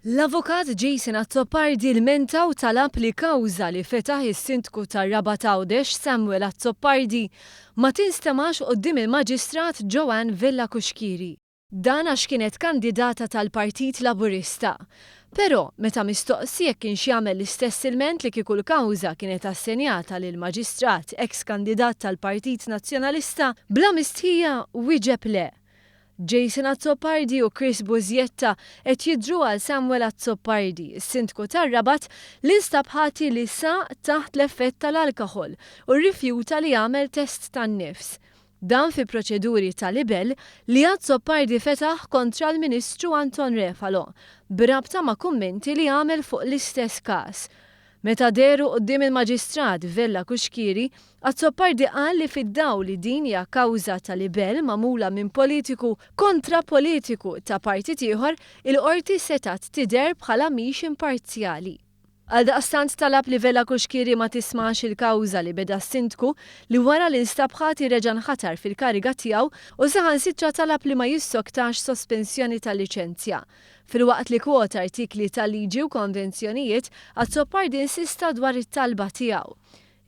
L-Avukat Jason Azzopardi lmenta u talab li kawża li fetaħ is-Sindku tar-Rabat Għawdex Samuel Azzopardi ma tinstemax quddiem il-Maġistrat Joanne Vella Cuschieri. Dan għax kienet kandidata tal-Partit Laburista. Però, meta mistoqsi jekk kienx jagħmel l-istess ilment li kieku l-kawża kienet assenjata lil Maġistrat eks kandidat tal-Partit Nazzjonalista, bla mistħija wieġeb le. Jason Azzopardi u Chris Busietta qed jidhru għal Samuel Azzopardi, is-Sindku tar-Rabat li nstab ħati li saq taħt l-effett tal-alkoħol u rrifjuta li jagħmel test tan-nifs. Dan fi proċeduri ta' libell li Azzopardi fetaħ kontra l-Ministru Anton Refalo b'rabta ma' kummenti li għamel fuq l-istess każ. Meta dehru quddiem il-Maġistrat Vella Cuschieri, Azzopardi qal li fid-dawl li din hija kawża ta' libell magħmula minn politiku kontra politiku ta' partit ieħor, il-Qorti setgħet tidher bħala mhix imparzjali. Għaldaqstant talab li Vella Cuschieri ma tismax il-kawża li beda s-Sindku li wara li nstab ħati reġa' nħatar fil-kariga tiegħu u saħansitra talab li ma jissoktax sospensjoni tal-liċenzja. Filwaqt li kwota artikli ta' liġi u konvenzjonijiet, Azzopardi insista dwar it-talba tiegħu.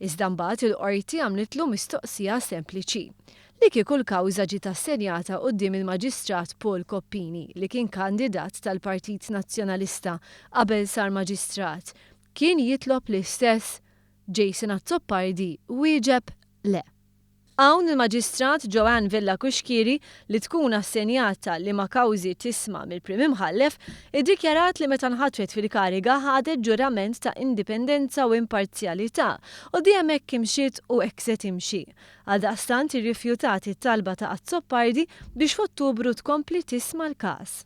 Iżda mbagħad il-Qorti għamlitlu mistoqsija sempliċi. Li kieku l-kawża ġiet assenjata quddiem il-Maġistrat Paul Coppini, li kien kandidat tal-Partit Nazzjonalista qabel sar Maġistrat, kien jitlob l-istess? Jason Azzopardi wieġeb le. Hawn il-Maġistrat Joanne Vella Cuschieri, li tkun assenjata liema kawżi tisma' mill-Prim Imħallef, iddikjarat li meta nħatret fil-kariga ħadet ġurament ta' indipendenza u imparzjalità u dejjem hekk imxiet u hekk se timxi. Għaldaqstant irrifjutat it-talba ta' Azzopardi biex f'Ottubru tkompli tisma' l-każ.